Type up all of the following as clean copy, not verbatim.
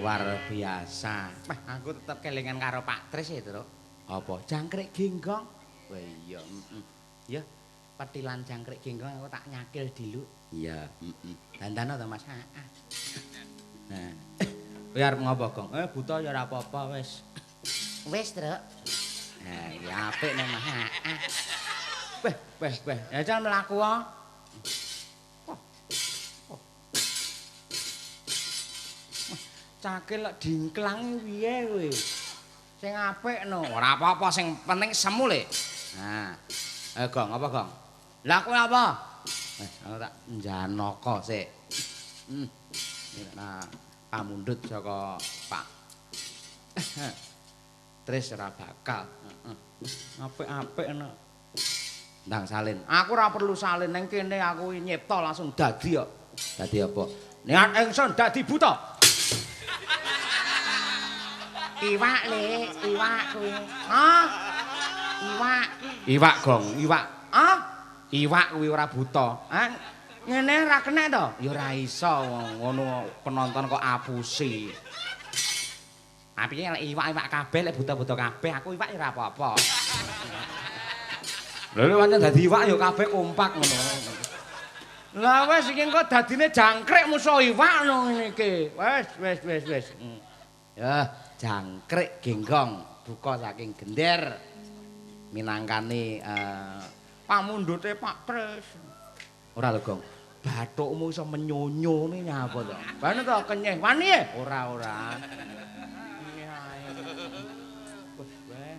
Luar biasa. Wah, aku tetep kelingan karo Pak Tris ya, Truk. Apa? Jangkrik genggong. Wah iya, heeh. Ya, petilan jangkrik genggong aku tak nyakil diluk. Iya, heeh. Dandano to, Mas? Heeh. Nah. Kowe arep ngopo, Gong? Buta ya ora apa-apa wis. Wis, Truk. Nah, ya apik nek Mas. Heeh. Weh, weh, weh. Ya jan mlaku ah. Cakil lek dingklang piye kowe? Sing apik no. Ora apa-apa, sing penting semu le. Nah. Gong, apa Gong? Lah kowe apa? Aku tak njanaka sik. Nah, pamundhut saka Pak Tris ora bakal. Heeh. Apik-apik no. Ndang salin. Aku ora perlu salin ning kene aku nyipta langsung dadi kok. Dadi apa? Niat ingsun dadi buta. Iwak le, iwak kuwi. Hah? Iwak. Iwak Gong, iwak. Hah? Iwak kuwi ora buta. Ha ngene ora kena to? Ya ora iso wong ngono penonton kok apusi. Apike lek iwak-iwak kabeh lek buta-buta kabeh aku iwak ya ora apa-apa. Lha lek pancen dadi iwak ya kabeh kompak ngono. Lah wis iki engko dadine jangkrik musuh iwak no ngene iki. Wis wis wis wis. Ya, jangkrik genggong buka saking gender minangkani pamundhute Pak Tris. Ora lho, Gong. Bathukmu iso menyonyo ne nyapa to? Bane to kenyeh wani e? Ora ora. Kenyeh ae. Weh,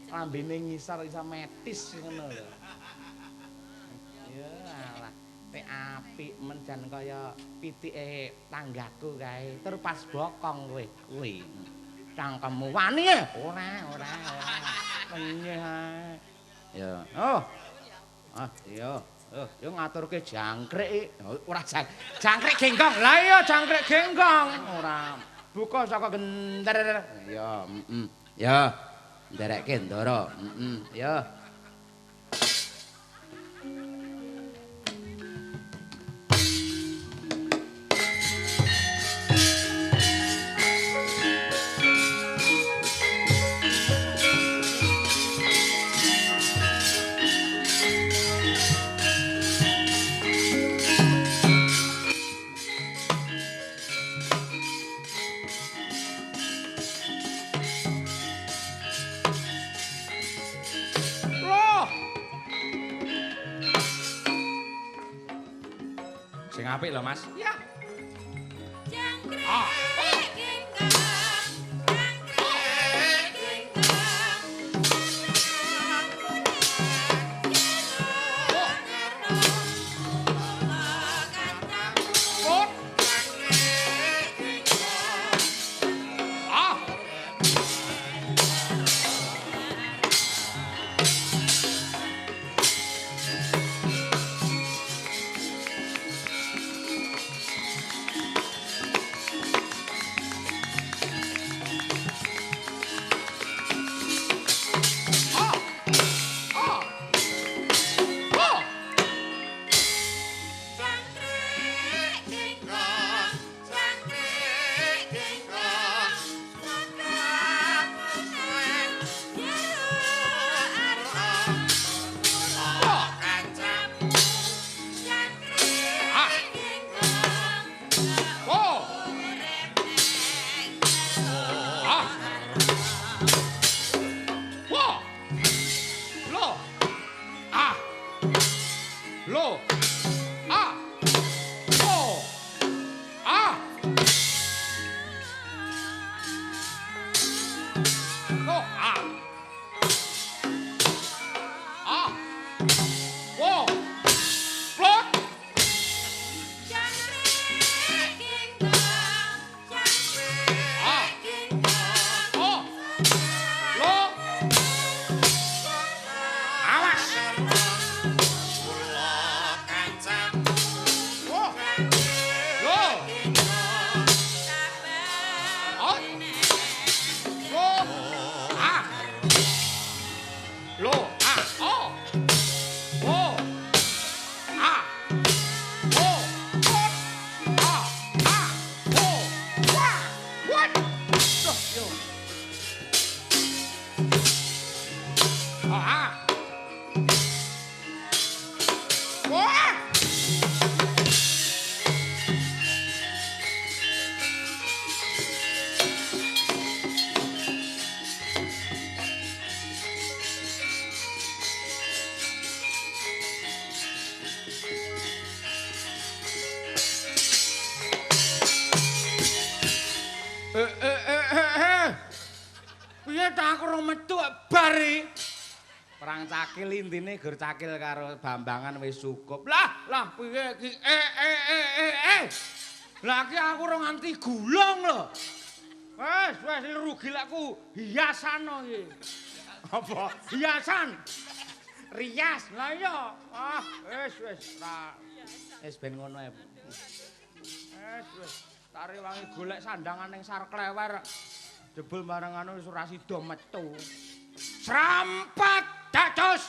lambene ngisor iso metis ngono lho. Ya alah, pek apik menjan kaya pitike tanggaku kae. Tur pas bokong kowe kuwi. Cangkemmu wani e? Ora, ora, ora. Kenyeh ae. Ya. Oh. Ah, iya. Oh, yo ngaturke jangkrik. Ora jangkrik genggong. Lah iya jangkrik genggong. Ora. Buka saka gender. Ya, heeh. Ya. Nderekke ndara. Heeh. Ya. Sing apik lho, Mas. Ya. Jangkrik genggong, jangkrik genggong. Ah. Jangkrik genggong, jangkrik genggong. Jangkrik genggong, Oh. Ah. Wah. Lo. Ah. Lo. Ah. Oh. Ah. Lo. Ah. Ah. Wo. Plot. Jangkrik genggong, jangkrik Ah. genggong. Oh. Lo. Awas. Tukang cakil intine gur cakil karo bambangan wis cukup. Lah, lah piye iki? Eh. Lah iki aku ora nganti gulung lho. Wis, wis rugi lekku hiasan iki. Apa? Hiasan. Rias. Lah iya. Ah, wis wis ra. Wis ben ngono ae. Wis wis tak rewangi golek sandangan ning Sarklewer. Jebul bareng anu wis ora sida metu. Serampat dados.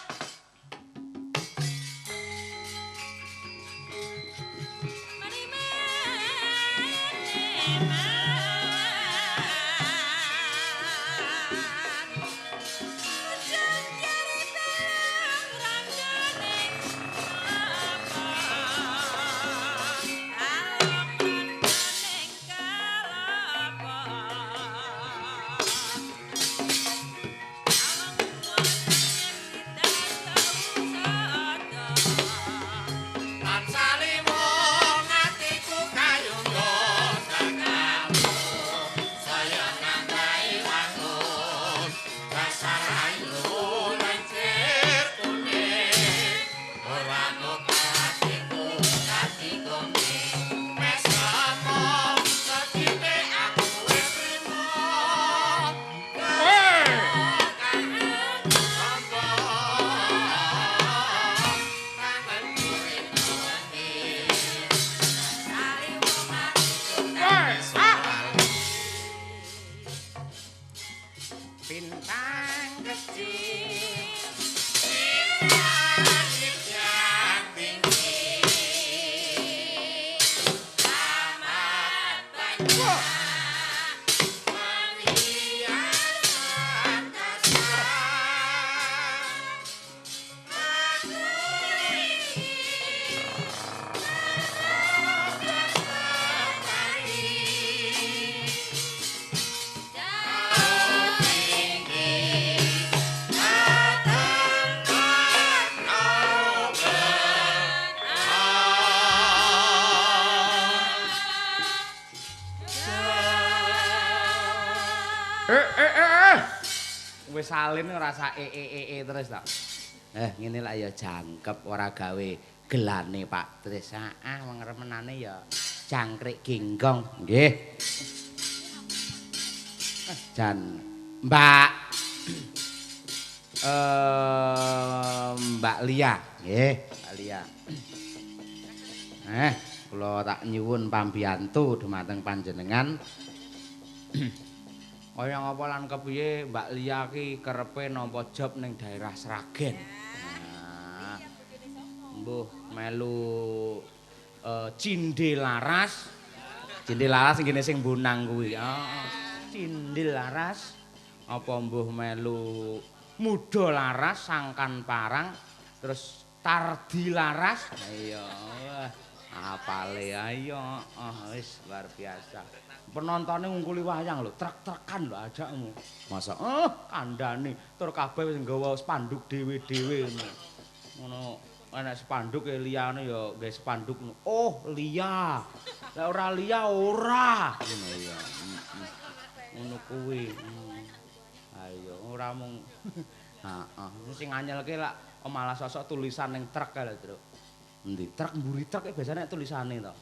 Bintang kecil yang tinggi amat banyak menghias angkasa. Aku ingin sekali jauh tinggi Wis salin ora sak e e e e terus ta. Ngene lak ya jangkep ora gawe gelane Pak Tris. Ah, wong remenane ya jangkrik genggong. Nggih. Jan Mbak Mbak Lia. Nggih, Mbak Lia. Kula tak nyuwun pambiyantu dumateng panjenengan. Kaya ngapa lan kepiye Mbak Lia ki kerepe nampa job ning daerah Sragen. Nah, mbuh melu Cindil Laras. Cindil Laras ngene sing bonang kuwi. Heeh. Cindil Laras apa mbuh melu Muda Laras Sangkan Parang terus Tardi Laras. Iya, apale ayo wis luar biasa. Penontonnya ngungkuli wayang lho, trek-trekan lho ajakmu. Masa kandhane tur kabeh wis nggawa spanduk dhewe-dhewe ngono. Ngono enek spanduk e liyane ya nggawe spanduk. Oh, Lia. Lah ora Lia ora. Ngono ya. Ngono kuwi. Ayo ora mung heeh, sing nganyelke lak malah sosok tulisan ning truk kae lho, Truk. Endi truk mburi truk biasane nek tulisane to.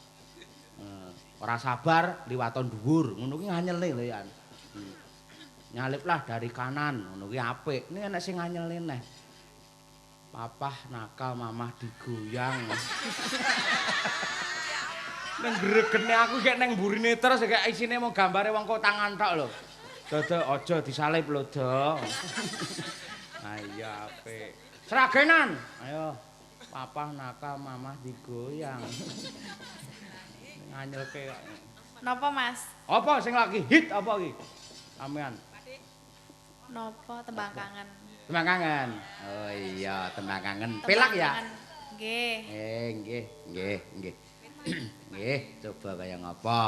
Ora sabar liwaton dhuwur ngono kuwi nganyele lho ya. Nyaliplah dari kanan ngono kuwi apik. Ini enek sing nganyele neh. Papah nakal mamah digoyang. Nang gregene aku gek nang mburine terus gek isine mung gambare wong kotangan tok lho. Dodo aja disalip lho, Do. Ayo apik. Sragenan. Ayo. Papah nakal mamah digoyang. Nganyelke kok. Napa, Mas? Apa sing lagi hit apa iki? Sampean. Napa tembang kangen? Tembang kangen. Oh iya, tembang kangen. Pelak ya? Nggih. Nggih, nggih, nggih. Nggih, coba kaya ngapa,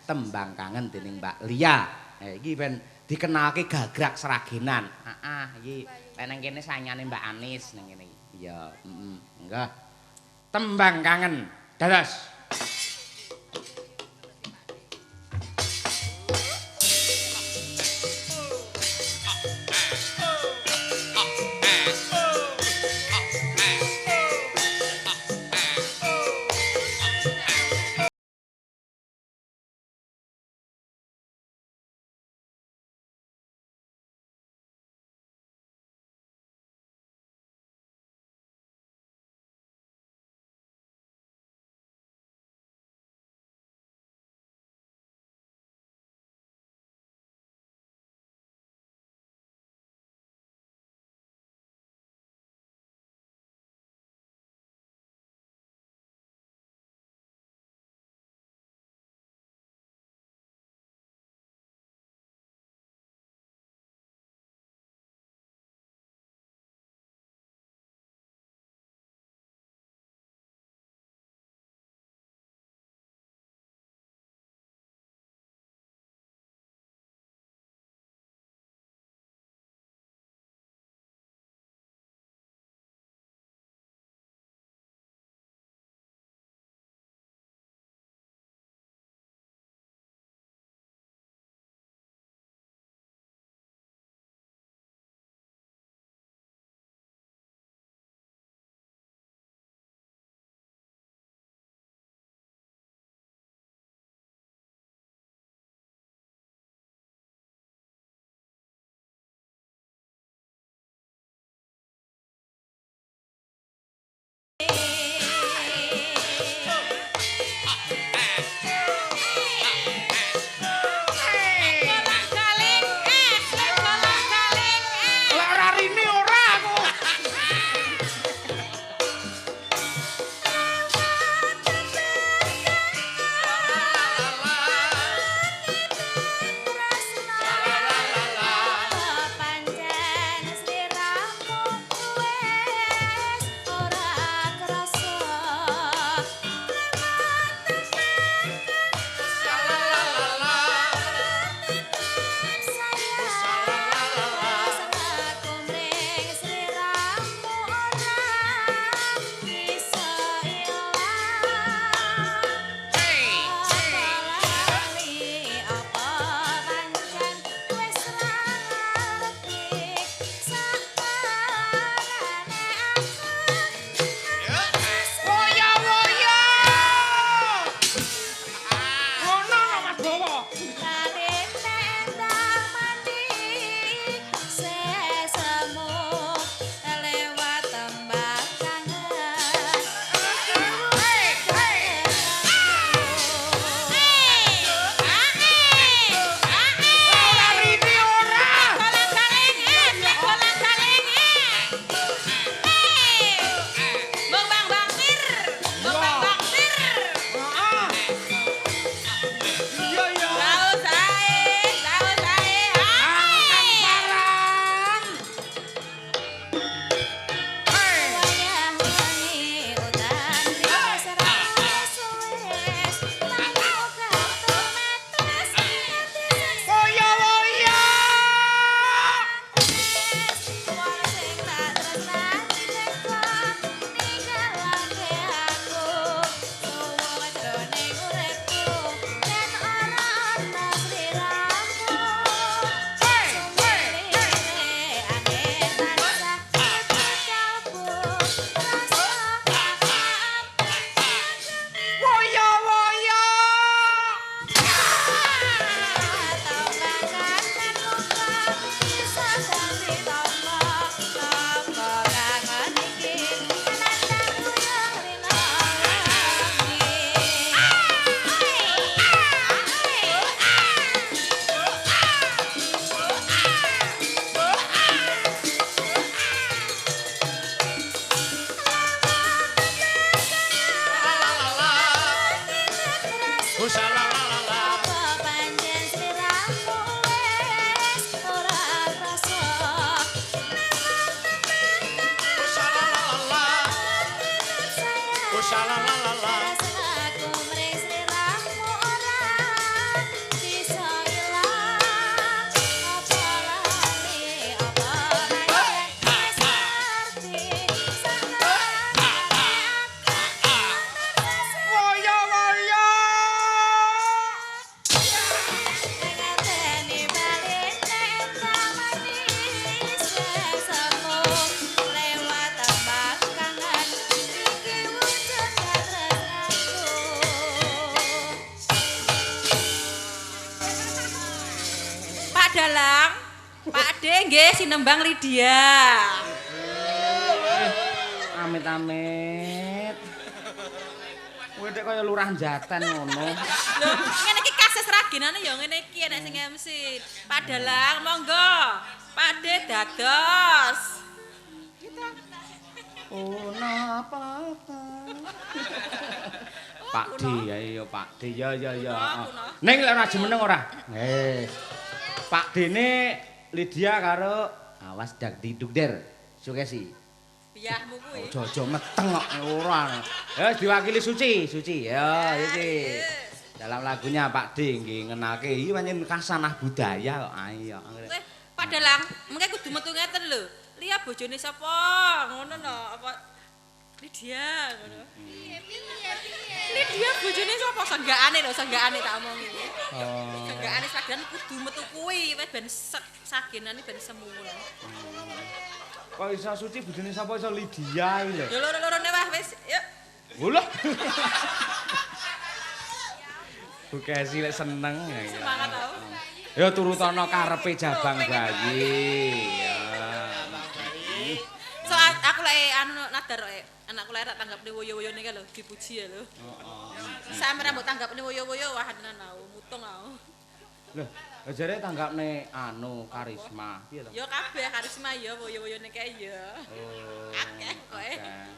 tembang kangen dening Mbak Lia. Iki ben dikenalke gagrak Sragenan. Heeh, iki lek nang kene saingane Mbak Anis nang kene iki. Iya, heeh. Enggah. Tembang kangen. Dados. Shalalalala. Tresnaku mring sliramu ora bisa ilang. Apa lali, apa pancen wis ngerti sanget aku tersesat. Woyo woyo. Ngateni bali nek manis sesemu lewat tembang kangen iki wujud katresnanku. Pak Dalang, Pak De nggih sinembang Lydia. Amit amit. Kowe tek kaya lurah Jaten ngono. Lho, ngene iki kasus ragenane ya ngene iki enek sing MC. Pak Dalang, monggo. Pak De dados. Oh, napa Pak D, ayo Pak D, ya ya ya. Kuno, kuno. Ning lek ora jumeneng ora. Wis. Pak D ne Lydia karo awas dak didukder. Sukesi. Biyahmu kuwi. Ojo-ojo meteng kok ora. Ya diwakili Suci, Suci. Ya iki. Dalam lagunya Pak D nggih ngenalke iki pancen kasanah budaya kok. Ayo. Weh, Pak Dalang, mengke kudu metu ngeten lho. Lia bojone sapa? Ngono no, apa Lydia ngono. Lydia bojone sapa? Sanggakane lho, sanggakane tak omongi. Oh. Sanggakane sagenan kudu metu kuwi wis ben sagenane ben semu ngono. Kok iso Suci bojone sapa iso Lydia iki lho. Ya loro-lorone wah wis, yuk. Lho. Bu Kesi lek seneng ya. Semangat tau. Ya turutana karepe jabang bayi. Ya. So aku lek anu nadar lek anakku lek tak tanggapne woyo-woyone kae lho, dipuji ya lho. Heeh. Sampe ra mbok tanggapne woyo-woyo wah tenan aku, mutung aku. Lho, jare tanggapne anu karisma. Piye to? Ya kabeh karisma ya woyo-woyone kae ya. Oh. Akeh koe. Akeh.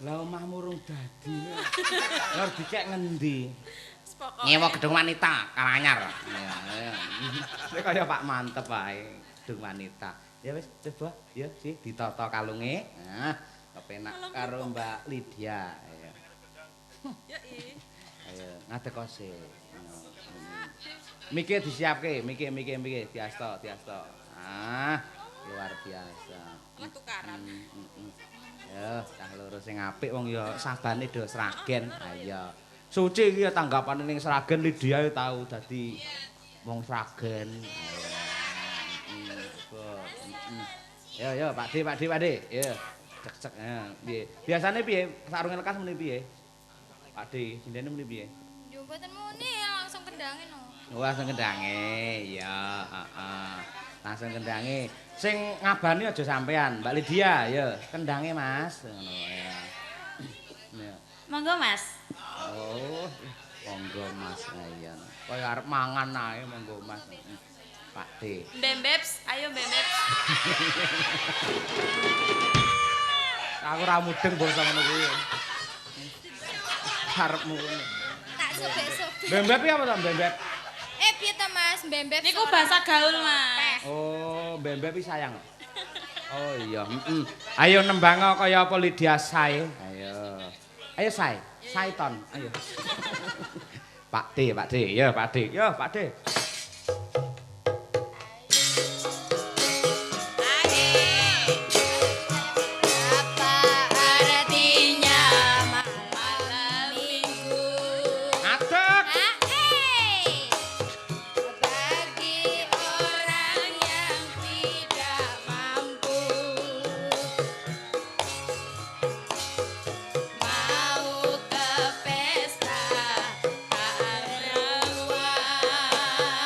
Lah omahmu rung dadi. Lah dikek ngendi? Wis pokoke. Nyewa gedung wanita Karanyar. Ya, ya. Ini kaya Pak Mantep ae, gedung wanita. Ya wis coba ya sih ditata kalunge. Nah, kepenak karo Mbak Lydia. Ayo. Ya i. Ayo ngadeg kose. Mike disiapke, mike mike mike diasta, diasta. Ah, luar biasa. Lah tukaran. Ya, cah loro sing apik wong ya sabane do Sragen. Ayo. Suci iki ya tanggapane ning Sragen Lydia ya tau dadi wong Sragen. Ayo. Ya ya Pak D, Pak D, Pak D. Ya. Cek-cek. Ya, piye? Biasane piye? Sarunge lekas muni piye? Pak D, sindene muni piye? Yo mboten muni langsung kendange no. Oh, langsung kendange. Ya, heeh. Langsung kendange. Sing ngabani aja sampean, Mbak Lydia, ya. Kendange, Mas. Ngono ya. Ya. Monggo Mas. Oh, monggo Mas. Iya. Kaya arep mangan ae monggo Mas. Pak D. Mbembebs, ayo mbembebs. Aku ora mudeng basa ngono kuwi. Karepmu ngono. Tak sobek-sobek. Bembeb iki apa to, bembeb? Eh piye ta Mas, mbembeb. Niku bahasa gaul Mas. Oh, bembeb iki sayang. Oh iya, heeh. Ayo nembang kaya apa Lydia Sae. Ayo. Ayo Sae, Saeton, ayo. Pak D, Pak D. Ya, Pak D. Ya, Pak D. Apa artinya malam minggu? Ngadeg. Bagi orang yang tidak mampu, mau ke pesta tak ada uang.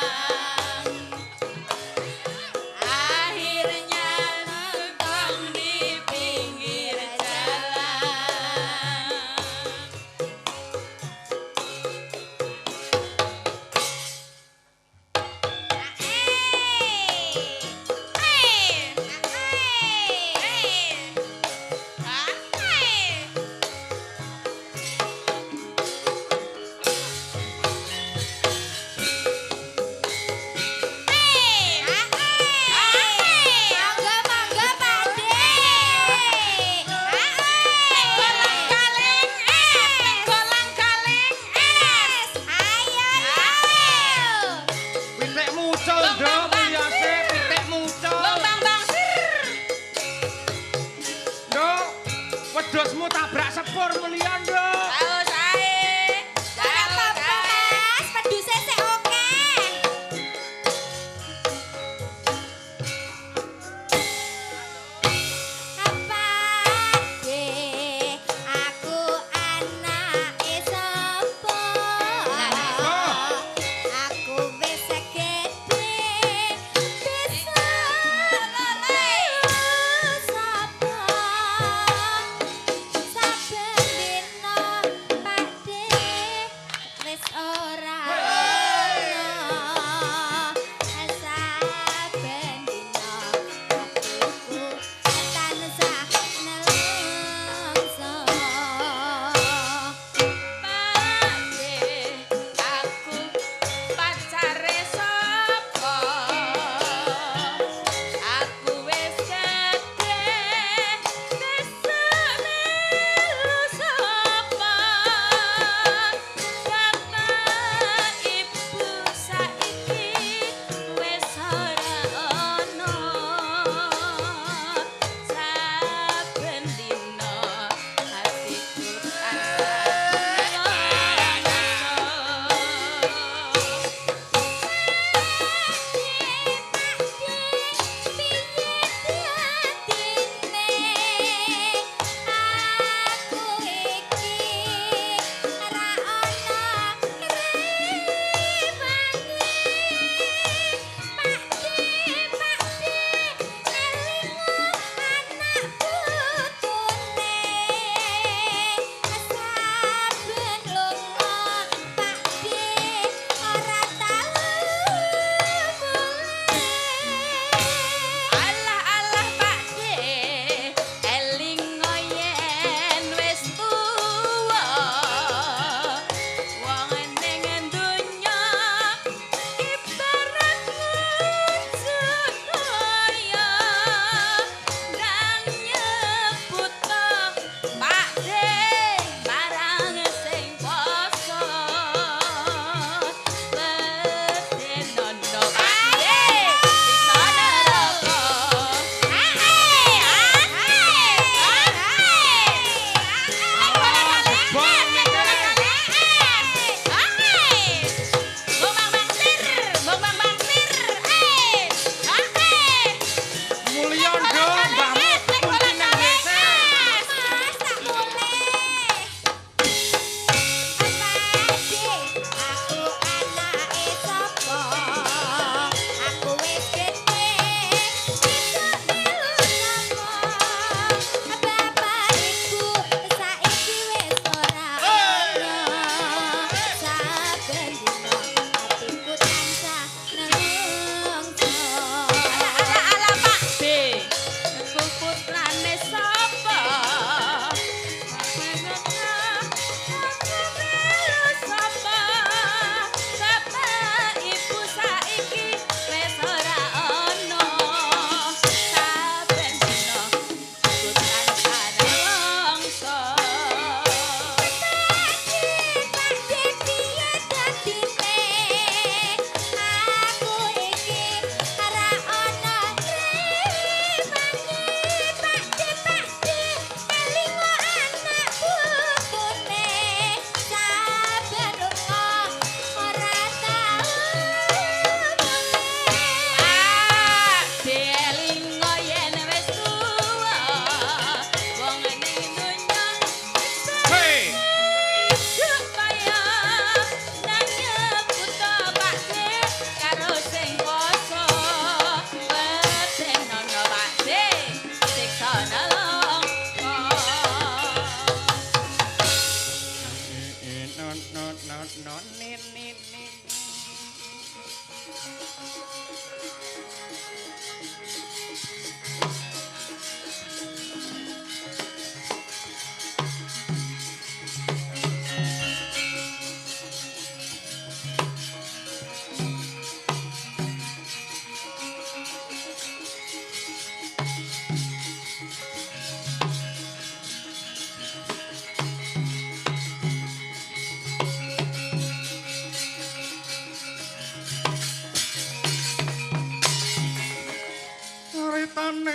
Wedhusmu tabrak sepur mulia, Nduk. Saus ae. Ora apa-apa, Mas. Peduse sik akeh. Apa aku anake sapa? Aku wis gedhe bisa sapa? Saben dina Pakde wis ora ono. Saben dina atiku tansah nelongso. Pakde, aku pacare sapa? Aku wis gedhe, besok melu sapa? Bapak ibu saiki wis ora ono. Saben dina atiku tansah nelongso. Aku iki ora ana rewange. Pakde, Pakde, elingo anak putune. Saben lunga Pakde ora tau mulih. Alah alah Pakde, elingo yen wis tuwa. Wong ning donya ibarat ngunjuk kaya. Ndang nyebut Pakde marang sing poso. Wedenono Pakde, siksa neraka. Mulia, Nduk, mbahmu kunci nang WC. Mas, tak boleh. Pakde, aku anake sapa? Aku wis gedhe, bisa melu sapa? Bapak ibu saiki wis ora ono. Saben dina atiku tansah nelongso. Ala Pakde, putrane sapa? Aku melu sapa? Bapak ibu saiki wis ora ono. Saben dina aku tansah nelongso. Pakde, piye dadine? Aku iki ora ana rewange. Pakde, Pakde, elingo anak putune. Saben lunga ora tau mulih. Pakde elingo yen wis tuwa, wong ning donya Hei. kaya nang nyebut Pakde karo sing poso. Wedenono Pakde, siksa nelongso. No no no no ni ni ni.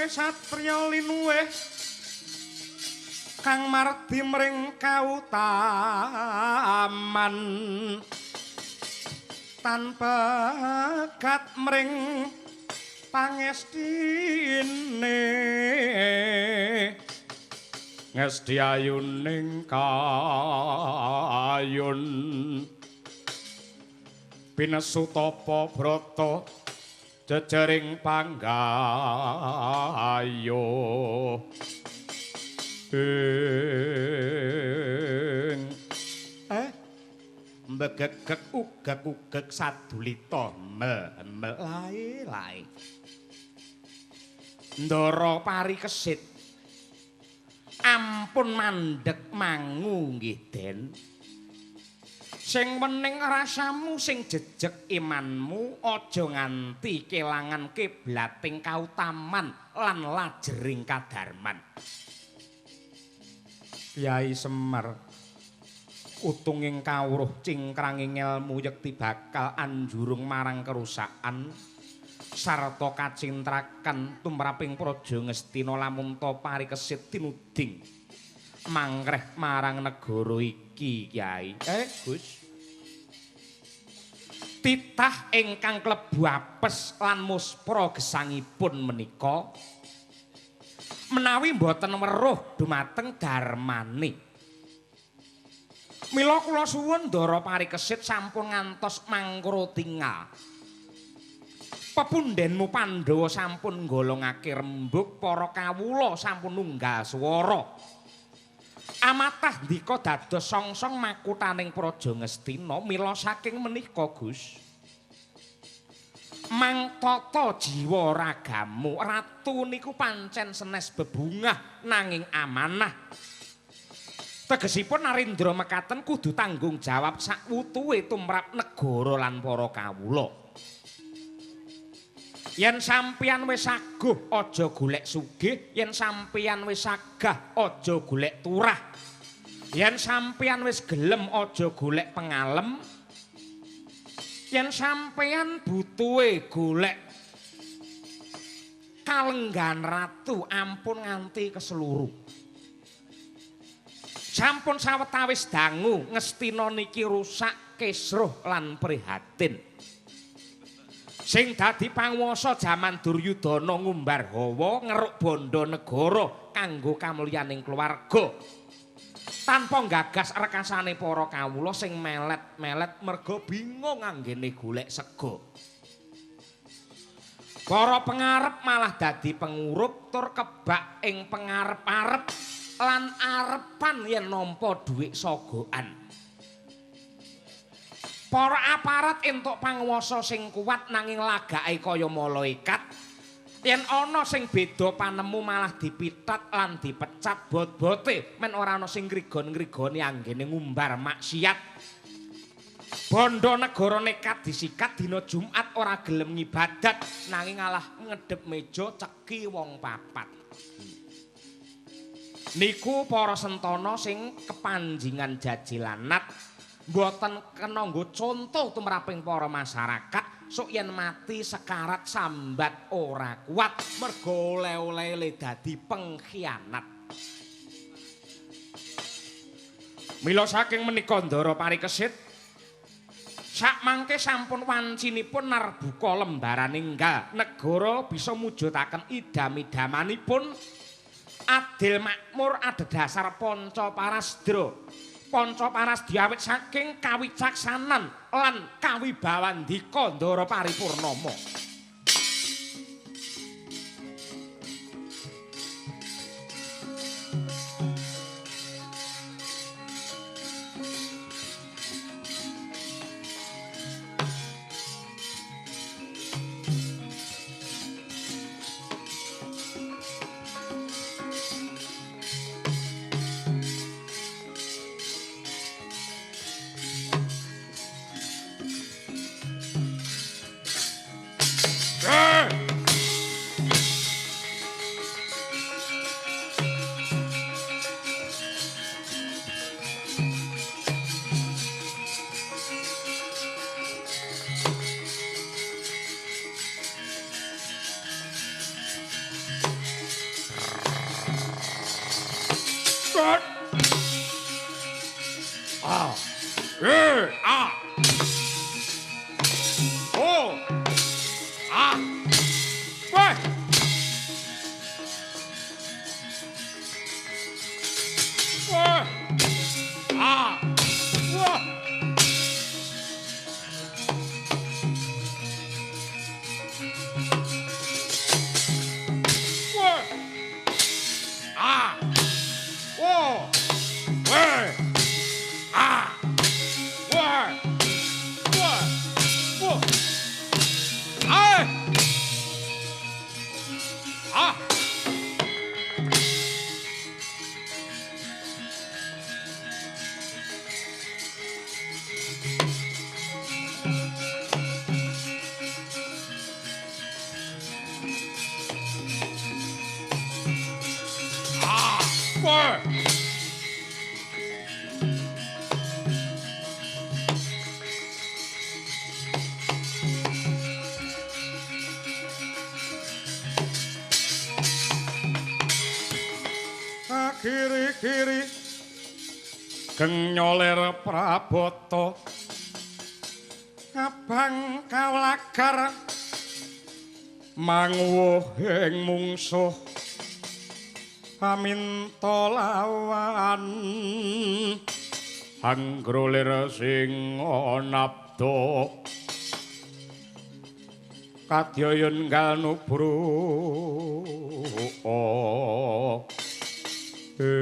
Satriya linuwih. Kang mardi mring kautaman tan pegat mring pangestine ngesti ayuning kayun pinesu tapa brata jejering panggayo. Mbegegeg ugeg-ugeg sadulita mel lae-lae. Ndara parikesit ampun mandheg mangu nggih Den. Sing wening rasamu sing jejeg imanmu aja nganti kelangan kiblating kautaman lan lajering kadarman. Kyai Semar utunging kawruh cingkranging ngelmu yekti bakal anjurung marang kerusakan sarta kacintrakan tumraping praja Ngastina lamun ta parikesit tinuding mangkreh marang negara iki Kyai. Gus, titah ingkang klebu apes lan muspra gesangipun menika menawi mboten weruh dumateng darmane. Mila kula suwun Ndara Parikesit sampun ngantos mangkura tingal. Pepundhenmu Pandhawa sampun nggolongake rembug, para kawula sampun nunggal swara. Amatah ndika dados songsong makuthaning Praja Ngastina. Mila saking menika Gus, mangtata jiwa ragamu ratu niku pancen senes bebungah nanging amanah. Tegesipun Narendra mekaten kudu tanggung jawab sakwutuhe tumrap negara lan para kawula. Yen sampeyan wis aguh aja golek sugih, yen sampeyan wis agah aja golek turah. Yen sampeyan wis gelem aja golek pengalem. Yen sampeyan butuhe golek kalenggan ratu ampun nganti keseluruh. Sampun sawetawis dangu Ngastina niki rusak kisruh lan prihatin. Sing dadi panguwasa jaman Duryudana ngumbar hawa ngeruk bondo negara kanggo kamulyaning keluarga. Tanpa nggagas rekasane para kawula sing melet-melet merga bingung anggene golek sega. Para pengarep malah dadi pengurup tur kebak ing pengarep-arep lan arepan yen nampa dhuwit sogokan. Para aparat entuk panguwasa sing kuat nanging lagake kaya malaikat. Yen ana sing beda panemu malah dipitet lan dipecat bot-bote men ora ana sing ngrigon-ngrigoni anggene ngumbar maksiat. Bondo negara nekat disikat dina Jumat ora gelem ngibadat nanging alah ngedep meja ceki wong papat. Niku para sentana sing kepanjingan jajilanat mboten kena nggo conto tumraping para masyarakat sok yen mati sekarat sambat ora kuat mergo oleh-oleh dadi pengkhianat. Mila saking menika Ndara Parikesit sakmangke sampun wancinipun narbuka lembaran enggal negara bisa mujudaken idam-idamanipun adil makmur adhedhasar Panca Parasdra. Panca Parasdya awit saking kawicaksanan lan kawibawandika Ndara Paripurnama. Cut. A. E. A. O. A. Wah. Wah. A. Wah. Wah. A. O. Wah. A. Wah. Wah. Wah. A. A. A. Wah. Kiri-kiri geng nyolir prabata abang kawlagar manguwuh ing mungsuh paminta lawan anggrolir sing nabda kadyayun gal nubru ing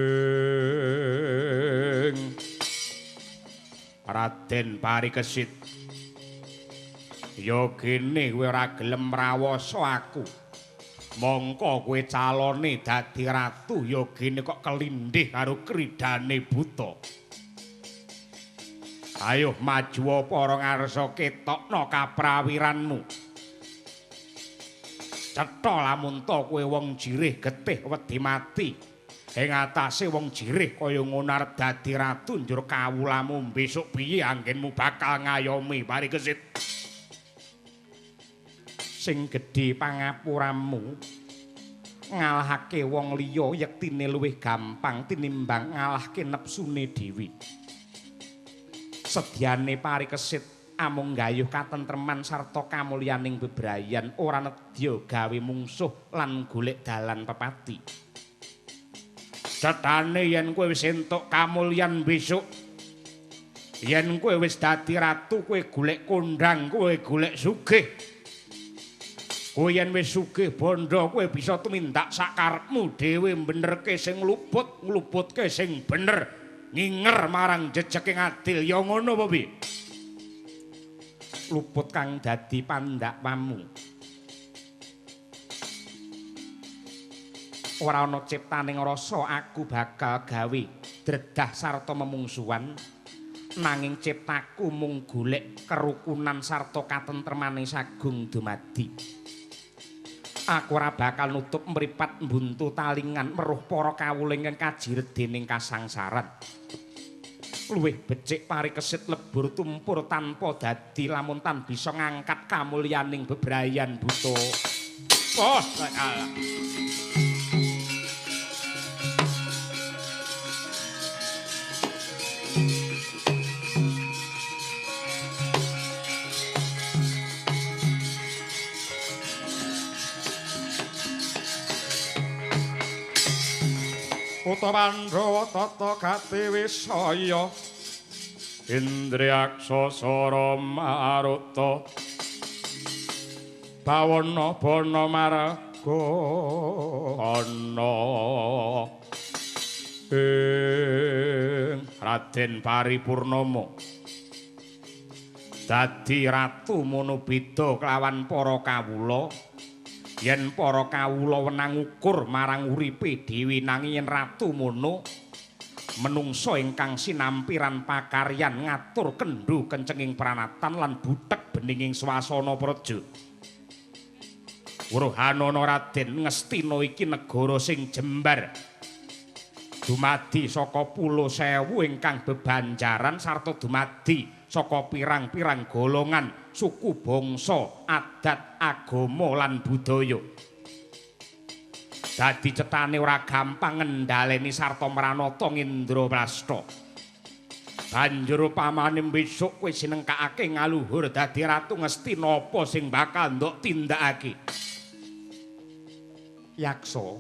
Raden Parikesit, ya gene kowe ora gelem rawasa aku. Mongko kowe calone dadi ratu, ya gene kok kelindih karo kridane buta. Ayo maju para ngarsa ketokno kaprawiranmu. Cetha lamun ta kowe wong jirih getih wedi mati. Ing atase wong jirih kaya ngono arep dadi ratu njur kawulamu besok piye anggenmu bakal ngayomi Parikesit. Sing gedhe pangapuramu ngalahake wong liya yektine luwih gampang tinimbang ngalahke nepsune dhewe. Sedyane Parikesit amung gayuh katentreman sarta kamulyaning bebrayan ora nedya gawe mungsuh lan golek dalan pepati. Cetane yen kowe wis entuk kamulyan besok, yen kowe wis dadi ratu, kowe golek kondhang, kowe golek sugih. Kowe yen wis sugih bondo, kowe bisa tumindak sakarepmu dhewe, benerke sing luput, ngluputke sing bener, nginger marang jejeke adil. Ya ngono apa piye? Luput kang dadi pandakwamu. Ora ana ciptaning rasa aku bakal gawe dredah sarta memungsuhan, nanging ciptaku mung golek kerukunan sarta katentremane sagung dumadi. Aku ora bakal nutup mripat mbuntu talingan meruh para kawula ingkang kajiret dening kasangsaran. Luwih becik Parikesit lebur tumpur tanpa dadi lamun tan bisa ngangkat kamulyaning bebrayan buta. Oh, Allah. Uta Pandhawa tata gati wisaya Indriyaksa sara maruta bawana bana marga ana ing Raden Paripurnama dadi ratu mono beda kelawan para kawula. Yen para kawula wenang ukur marang uripe dhewe, nanging yen ratu mono menungsa ingkang sinampiran pakaryan ngatur kendho kencenging pranatan lan butek beninging swasana praja. Wuruhanana Raden Ngastina iki negara sing jembar dumadi saka pulo sewu ingkang bebanjaran sarta dumadi saka pirang-pirang golongan suku bangsa, adat, agama lan budaya. Dadi cetane ora gampang ngendhaleni sarta mranata Indraprasta. Banjur pamane besok kowe sinengkakake ngaluhur dadi ratu Ngastina apa sing bakal ndok tindakake? Yaksa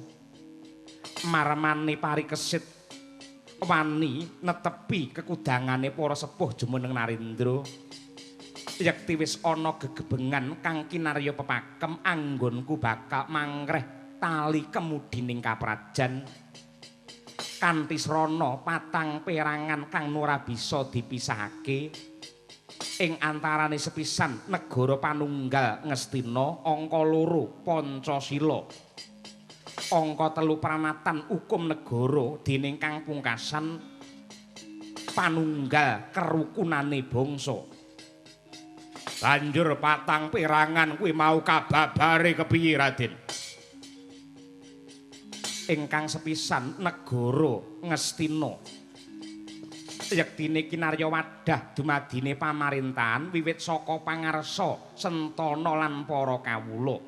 marmane parikesit wani netepi kekudangane para sepuh jumeneng Narendra. Yekti wis ana gegebengan kang kinarya pepakem anggonku bakal mangreh tali kemudining kaprajan kanthi srana patang perangan kang ora bisa dipisahake. Ing antarane sepisan negara panunggal Ngastina, angka 2 Pancasila, angka 3 pranatan hukum negara, dening kang pungkasan panunggal kerukunane bangsa. Banjur patang perangan kuwi mau kababare kepiye Raden? Ingkang sepisan negara Ngastina yektine kinarya wadah dumadine pamarintahan wiwit saka pangarsa sentana lan para kawula.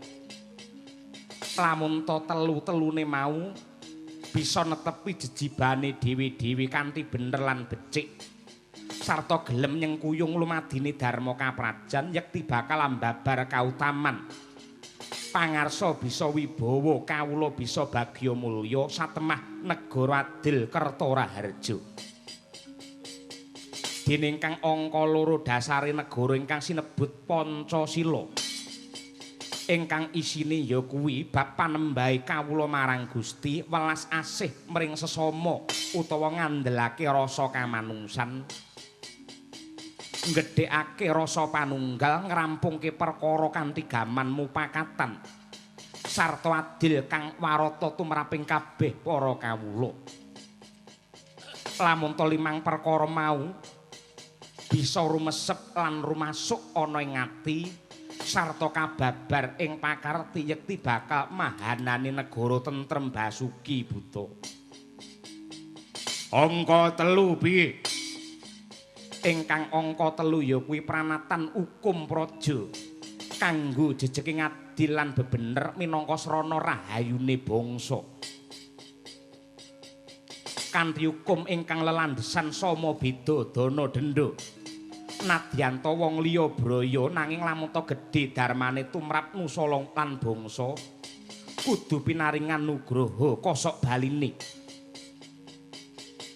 Lamun ta telu-telune mau bisa netepi jejibane dhewe-dhewe kanthi bener lan becik sarta gelem nyengkuyung lumadine dharma kaprajan, yekti bakal ambabar kautaman. Pangarsa bisa wibawa, kawula bisa bagya mulya, satemah negara adil kerta raharja. Dening kang angka 2 dasare negara ingkang sinebut Pancasila, ingkang isine ya kuwi bab panembahe kawula marang Gusti, welas asih mring sesama utawa ngandelake rasa kamanungsan, nggedhekake rasa panunggal, ngrampungke perkara kanthi gaman mupakatan sarta adil kang warata tumraping kabeh para kawula. Lamun ta limang perkara mau bisa rumesep lan rumasuk ana ing ati sarta kababar ing pakarti, yekti bakal mahanane negara tentrem basuki buta. Angka 3 piye? Ingkang angka 3 ya kuwi pranatan hukum praja kanggo jejeking adil lan bebener minangka srana rahayune bangsa. Kanthi hukum ingkang lelandhesan sama beda dana denda. Nadyanta wong liya braya nanging lamun ta gedhe dharmane tumrap nusa lan bangsa kudu pinaringan nugraha kosok baline.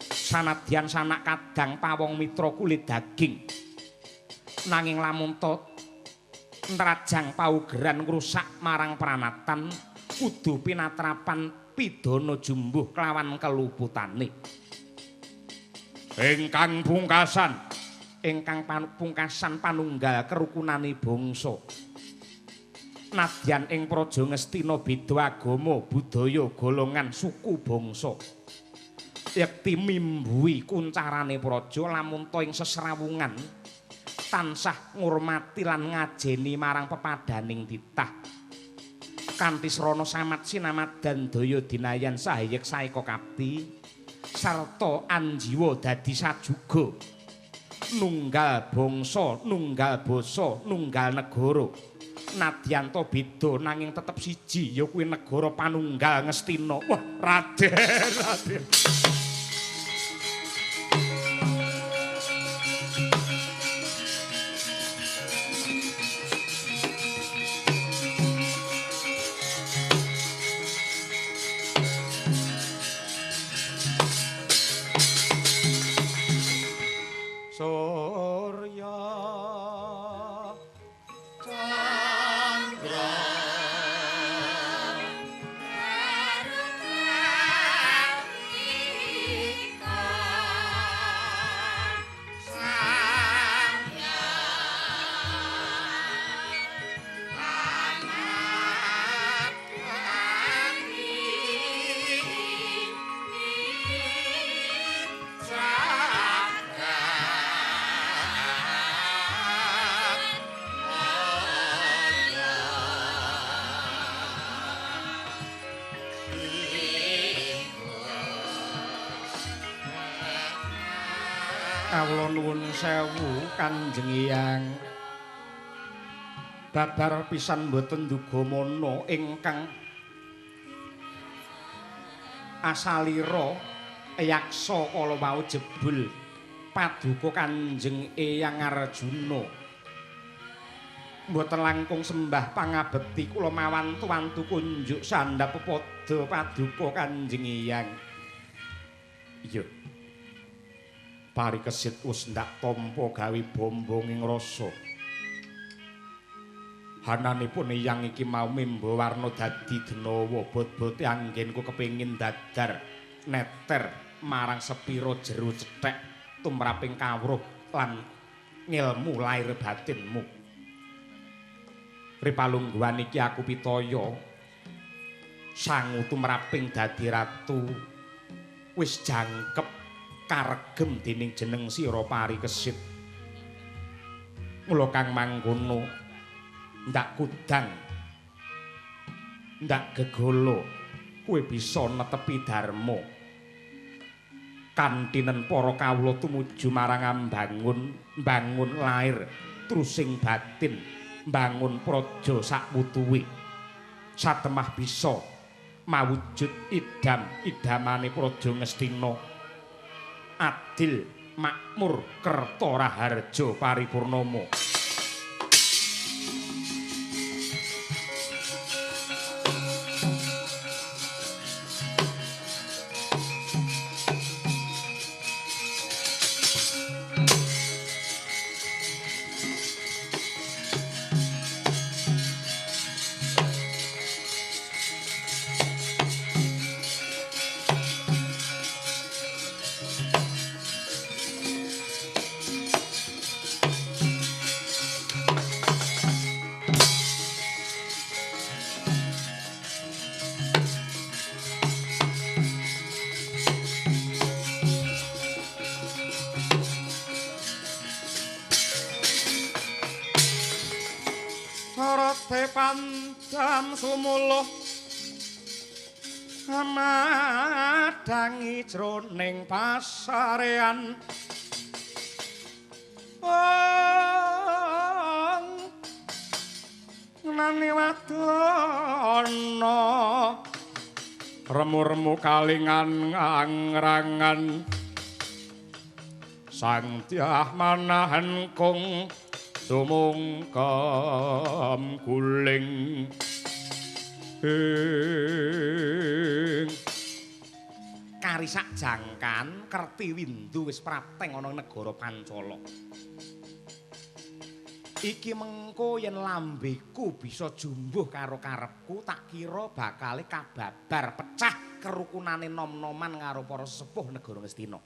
Sanadyan sanak kadang pawong mitra kulit daging nanging lamun ta nrajang paugeran ngrusak marang pranatan kudu pinatrapan pidana jumbuh kelawan keluputane. Ingkang pungkasan, ingkang pungkasan panunggal kerukunane bangsa. Nadyan ing praja Ngastina beda agama, budaya, golongan, suku, bangsa, yekti mimbuhi kuncarane praja lamun ta ing sesrawungan tansah ngurmati lan ngajeni marang pepadaning titah. Kanthi srana samat sinamadan daya dinayan sahayek saeka kapti sarta anjiwa dadi sajuga. Nunggal bangsa, nunggal basa, nunggal negara. Nadyanta beda nanging tetep siji ya kuwi negara panunggal Ngastina. Wah, Raden, Raden. Surya Chandra Kawula nuwun sewu Kanjeng Hyang. Babar pisan mboten duga mana ingkang Asalira yaksa kala wau jebul paduka Kanjeng Eyang Arjuna. Mboten langkung sembah pangabekti kula mawantu-wantu kunjuk sandhap pepada paduka Kanjeng Eyang. Iya. Parikesit wis ndak tampa gawe bombonging rasa. Hananipun eyang iki mau memba warna dadi denawa bot-bote anggenku kepengin dadar neter marang sepira jero cethek tumraping kawruh lan ngilmu lair batinmu. Ripalungguhan iki aku pitaya sangu tumraping dadi ratu wis jangkep karegem dening jeneng sira Parikesit. Mula kang mangkono ndak kudang ndak gegolo kowe bisa netepi dharma kantinen para kawula tumuju marang ambangun mbangun lair trusing batin mbangun praja sakwutuwe satemah bisa mawujud idam idamane praja Ngastina adil makmur kerta raharja paripurnama. Pandam sumuluh madangi jroning pasarean wong nani wadana remu-remu kalingan angrangan sang tiah manahan kung sumungkem guling ing karisak jangkan Kerti Windu wis prapteng ana negara Pancala. Iki mengko yen lambeku bisa jumbuh karo karepku tak kira bakale kababar pecah kerukunane nom-noman karo para sesepuh negara Ngastina.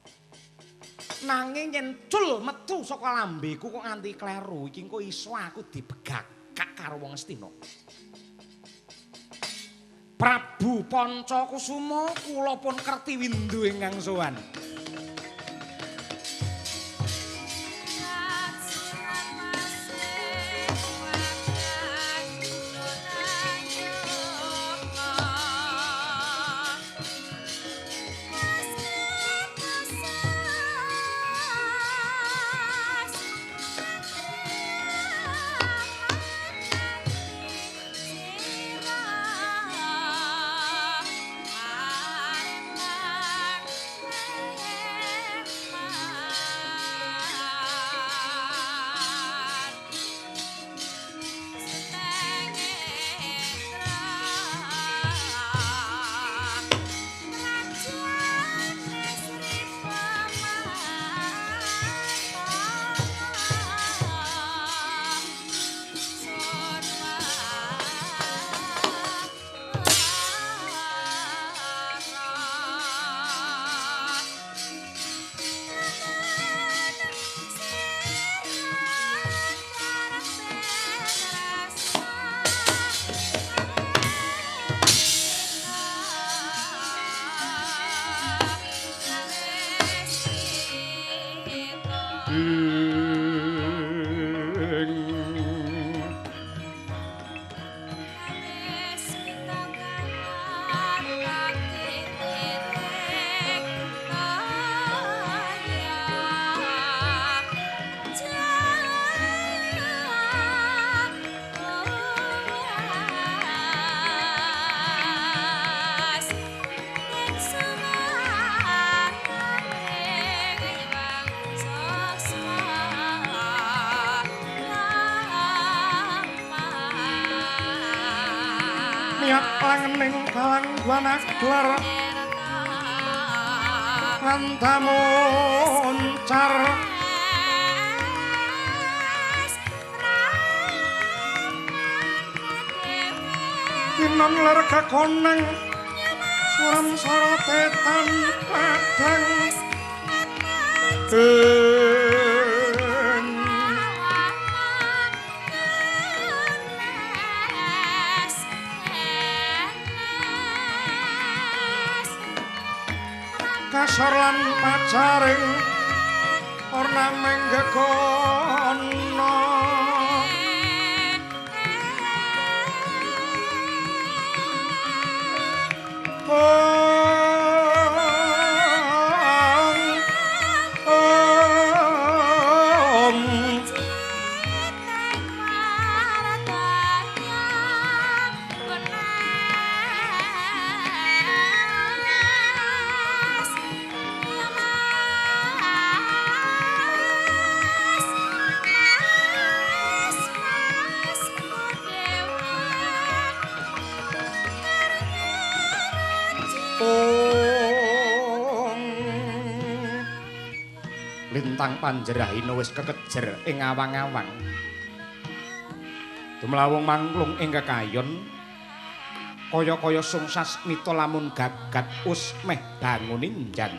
Nanging yen cul metu saka lambeku kok nganti kleru iki engko iso aku dibegakak karo wong Ngastina. Prabu Pancakusuma kula pun Kerti Windu ingkang sowan. So Langening kalangguan aglar antamuncar tinon ler kakonang suram sorote tan padang kasor lan pacaring ornamen gegono Lintang Panjerahina wis kekejer ing awang-awang. Dumlawung mangklung ing kekayon kaya-kaya sungsas mita lamun gagat us meh banguninjan.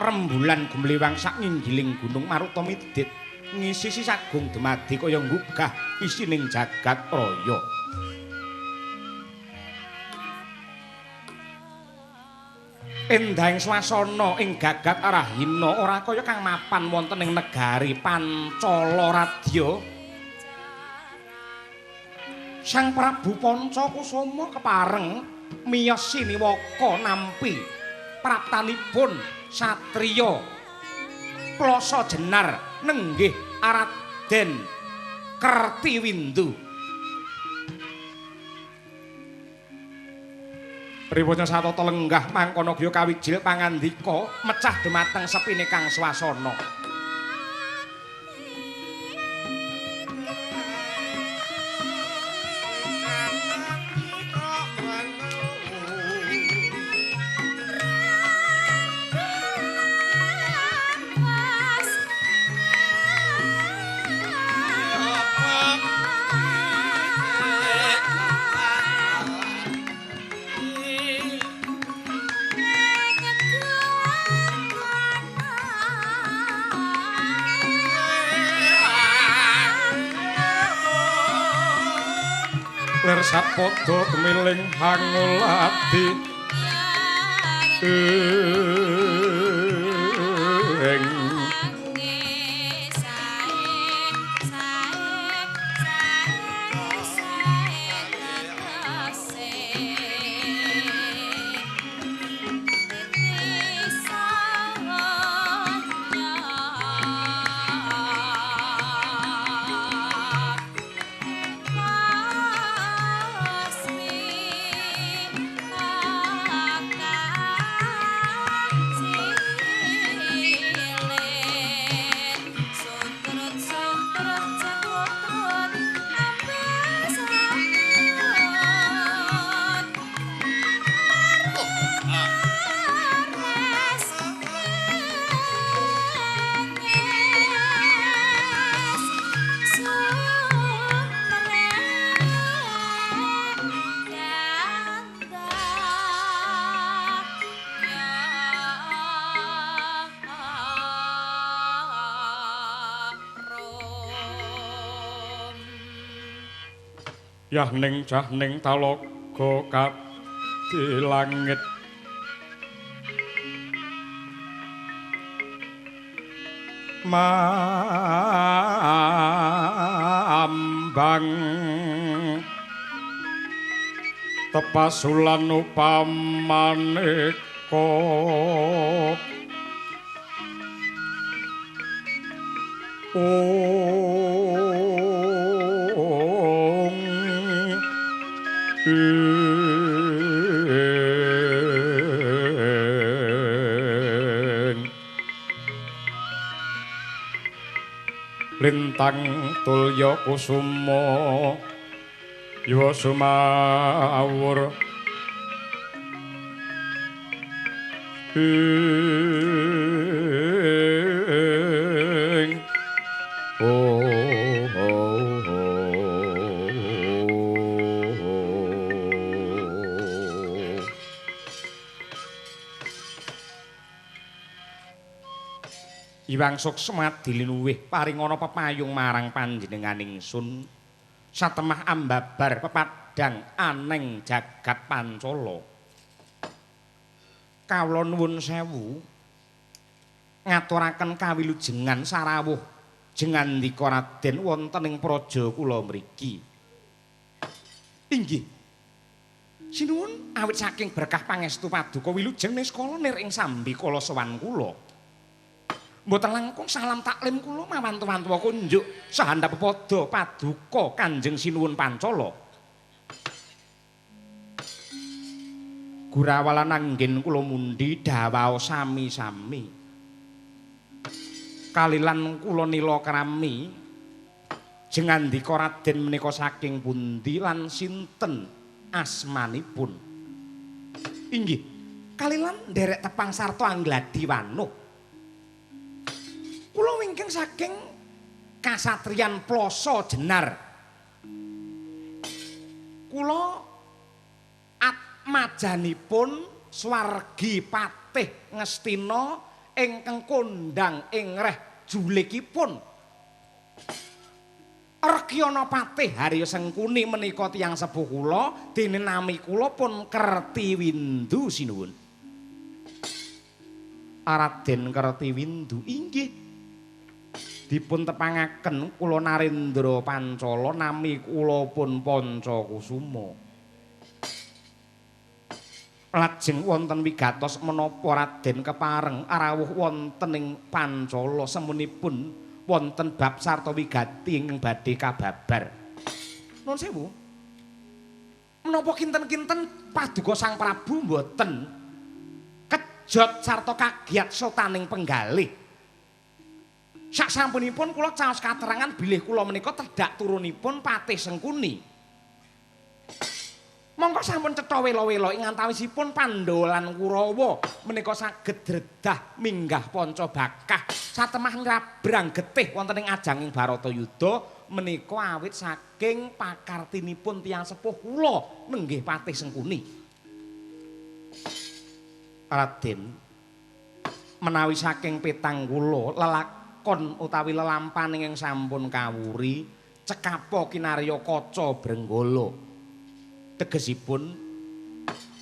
Rembulan gumlewang sak nginggiling gunung Maruta midit ngisisi sagung dumadi kaya nggugah isining jagat raya. Endahing swasana ing gagat Arahina ora kaya kang mapan wonten ing negari Pancala Radya. Sang Prabu Pancakusuma kepareng miyos siniwaka nampi praptanipun satriya Plasa Jenar nenggih Araden Kertiwindu. Priwanya satata lenggah mangkono gya kawijil pangandika mecah dumateng sepine kang swasana. Lir sapada gemiling hangulati ing Yahning jahning talaga kadi langit mambang tepasulan upamaneka Lintang tulya kusuma Yuwa sumawur ing oh oh oh. Iwang suksma dilinuwih paringana pepayung marang panjenenganing sun satemah ambabar pepadang aneng jagat Pancala. Kawula nuwun sewu ngaturaken kawilujengan sarawuh jengandika Raden wonten ing praja kula mriki. Inggih. Sinuwun awit saking berkah pangestu paduka wilujeng niskala nir ing sambikala sowan kula. Mboten langkung salam taklim kula mawantu-wantu kunjuk sahandap pepada paduka Kanjeng Sinuwun Pancala. Gurawalan anggen kula mundhi dawao sami-sami. Kalilan kula nila krami jengandika Raden menika saking pundi lan sinten asmanipun. Inggih, kalilan nderek tepang sarta anggladi wanuh. Kula wingking saking kasatriyan Ploso Jenar. Kula atmajanipun swargi Patih Ngastina ingkang kondhang ing reh julikipun. Rekyana Patih Harya Sengkuni menika tiyang sepuh kula, dene nami kula pun Kertiwindu sinuwun. Raden Kertiwindu inggih. Dipun tepangaken kula Narendra Pancala nami kula pun Pancakusuma. Lajeng wonten wigatos menapa Raden kepareng rawuh wonten ing Pancala semunipun wonten bab sarta wigati ingkang badhe kababar. Nuwun sewu. Menapa kinten-kinten paduka Sang Prabu mboten kejot sarta kagiat sotaning penggalih. Sasampunipun kula caos katerangan bilih kula menika tedhak turunipun Patih Sengkuni. Mongko sampun cetha wela-wela ing antawisipun Pandhawa lan Kurawa menika saged dredah minggah panca bakah satemah ngrabrang getih wonten ing ajanging Baratayuda menika awit saking pakartinipun tiyang sepuh kula nenggih Patih Sengkuni. Raden, menawi saking petang kula lelakon utawi lelampahan ingkang sampun kawuri cekapa kinarya kaca Brenggala. Tegesipun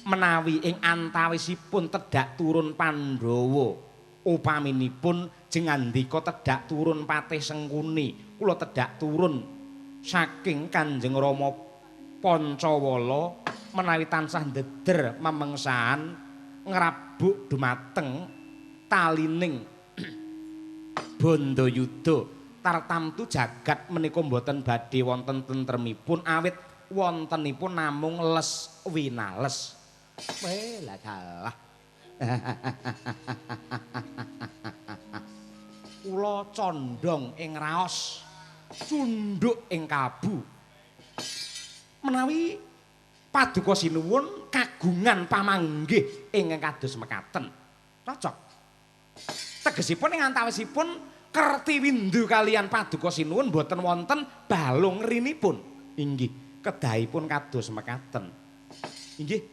menawi ing antawisipun tedhak turun Pandhawa upaminipun jengandika tedhak turun Patih Sengkuni, kula tedhak turun saking Kanjeng Rama Pancawala menawi tansah ndeder memengsahan ngrabuk dumateng talining Bandayuda tartamtu jagat menika mboten badhe wonten tentremipun awit wontenipun namung les winales. Weh lah dalah. Kula condong ing raos, cunduk ing kalbu. Menawi paduka sinuwun kagungan pamanggih ingkang kados mekaten. Cocok. Tegesipun ing antawisipun Kertiwindu kalian paduka sinuwun boten wonten balung rinipun. Inggih, kedahipun kados mekaten. Inggih.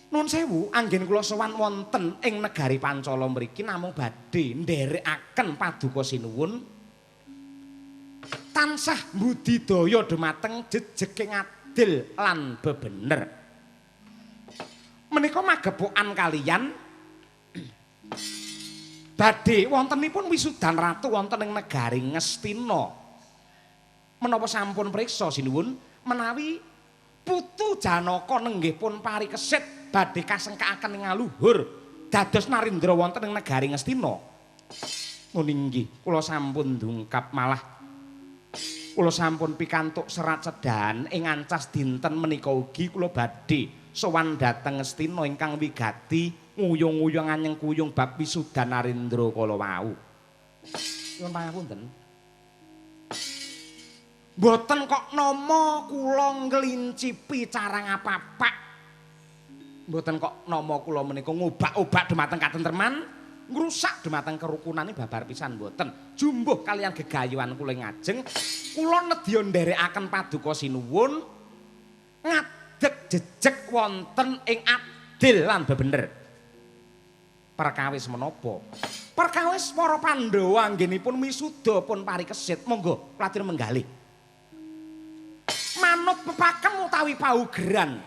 Nuwun sewu, anggen kula sowan wonten ing negari Pancala mriki namung badhe nderekaken paduka sinuwun tansah mbudidaya dumateng jejeking adil lan bebener. Menika magepokan kalian badhe wontenipun wisudan ratu wonten ing negari Ngastina. Menapa sampun priksa sinuwun menawi putu Janaka nenggih pun parikesit badhe kasengkakaken ing aluhur dados narendra wonten ing negari Ngastina. Nun inggih, kula sampun ndungkap malah kula sampun pikantuk serat sedahan ing ancas dinten menika ugi kula badhe sowan dhateng Ngastina ingkang wigati nguyung-nguyung anyeng kuyung bab wisuda narendra kala wau. Nyuwun pangapunten. Mboten kok nama kula nglincipi cara ngapapak. Mboten kok nama kula menika ngobak-obak dumateng katentreman, ngrusak dumateng kerukunane babar pisan mboten. Jumbuh kalian gegayuhan kula ngajeng, kula nedya nderekaken paduka sinuwun ngadeg jejeg wonten ing adil lan bebener. Perkawis menapa? Perkawis para Pandhawa anggenipun wisuda pun parikesit. Monggo kula menggalih. Manut pepakem utawi paugeran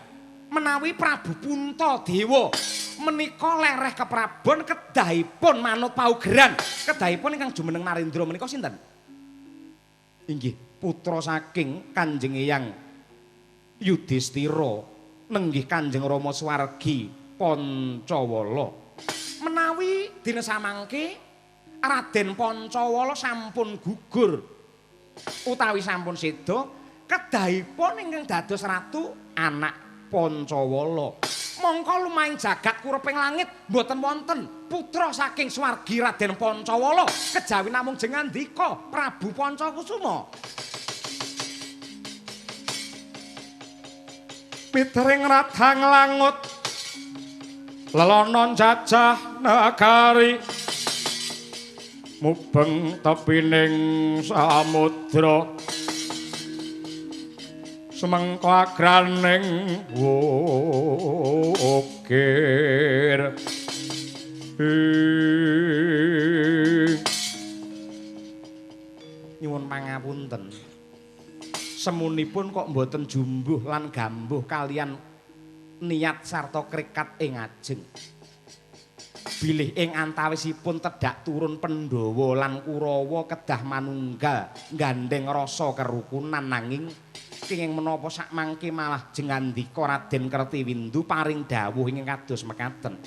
menawi Prabu Puntadewa menika lereh keprabon kedahipun manut paugeran. Kedahipun ingkang jumeneng Narendra menika sinten? Inggih putra saking Kanjeng Eyang Yudhistira nenggih Kanjeng Rama Swargi Pancawala. Menawi dina samangke Raden Pancawala sampun gugur utawi sampun seda, kedahipun ingkang dados ratu anak Pancawala. Mongko lumahing jagat kureping langit mboten wonten putra saking swargi Raden Pancawala kejawi namung jengandika Prabu Pancakusuma. Pitering radang langut lelono jajah negari mubeng tepining samudra sumengko agraning wukir. Nyuwun pangapunten, semunipun kok mboten jumbuh lan gambuh kalian niat sarta krekat ing ajeng. Bilih ing antawisipun tedhak turun Pandhawa lan Kurawa kedah manunggal gandeng rasa kerukunan, nanging kenging menapa sakmangke malah jengandika Raden Kertiwindu paring dawuh ingkang kados mekaten.